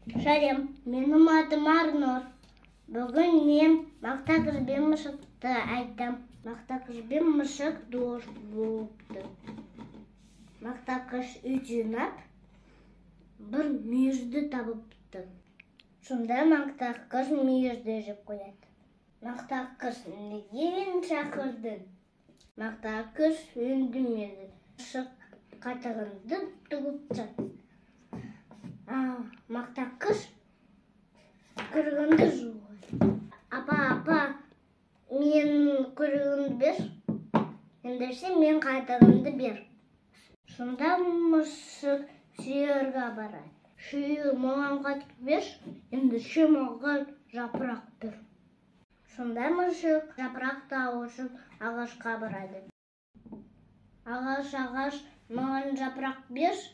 Сәлем, менің атым Арнұр. Бүгін мен Мақта қыз бен мысықты айтам. Мақта қыз бен мысық дос болыпты. Мақта қыз үй жинап, бір мүйізді табыпты. Сонда Мақта қыз мүйізді жеп қояды. Мақта қыз: «Неге мені шақырдың?» Мақта қыз үндемеді. Мысық қатығынды төгіп тастады. Мақта қыз құйрығынды жуады. «Апа, апа, мен құйрығымды бер, ендеше мен қатығымды бер». Сонда мысық сиырға барады. «Сиыр, маған қатық берші, ендеше маған жапырақ бер». Сонда мысық жапырақ табу үшін ағашқа барады. «Ағаш, ағаш, маған жапырақ берші,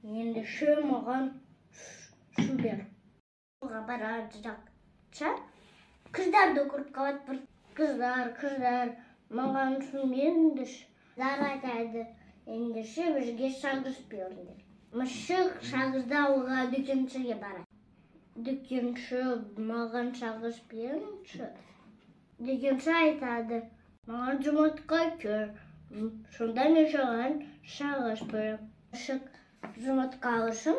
ендеше маған су бер». Барады жақша, қыздарды көріп қалады бір. «Қыздар, қыздар, маған су беріңдерші». Қыздар айтады: «Ендеше бізге сағыз беріңдер». Мысық сағызды алуға дүкеншіге барады. «Дүкенші, маған сағыз беріңші». Дүкенші айтады: «Маған жұмыртқа бер, сонда мен саған сағыз беремін». Мысық жұмыртқа үшін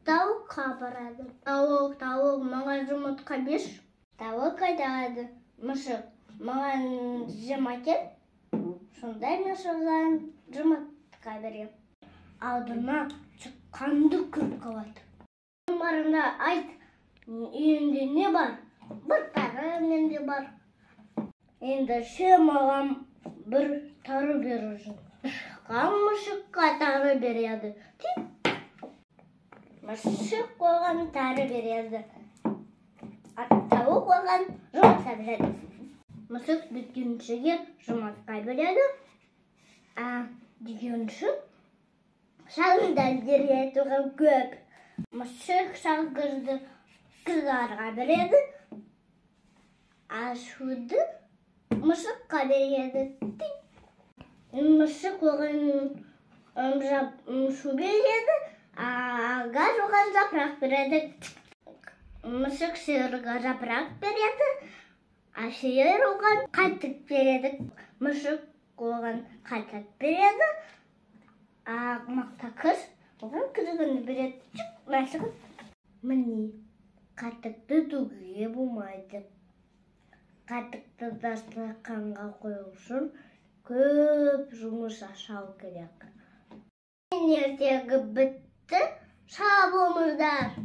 тауыққа барады. «Тауық, тауық, маған жұмыртқа берші». Тауық айтады: «Мысық, маған жем әкел, сонда мен саған жұмыртқа беремін». Алдына шыққанды көріп қалады. «Барыңда айт, үйіңде не бар?» «Бір тары менде бар». «Ендеше маған бір тары беріңші». Тышқан мысыққа тары береді. Мысық оған тары береді, тауық оған жұмыртқа береді. Мысық дүкеншіге жұмыртқа береді, а дүкенші сағыздан береді оған көп. Мысық сағызды қыздарға береді, а суды мысыққа береді. Мысық оған су береді, ағаш оған жапырақ береді. Мысық сиырға жапырақ береді, а сиыр оған қатық береді. Мысық оған қатық береді, а мақта қыз оған құйрығын береді. Мәшіғін. Міне, қатықты төгуге болмайды. Қатықты дастарханға қою үшін көп жұмыс жасау керек. Ертегі бітті. Сау болыңыздар.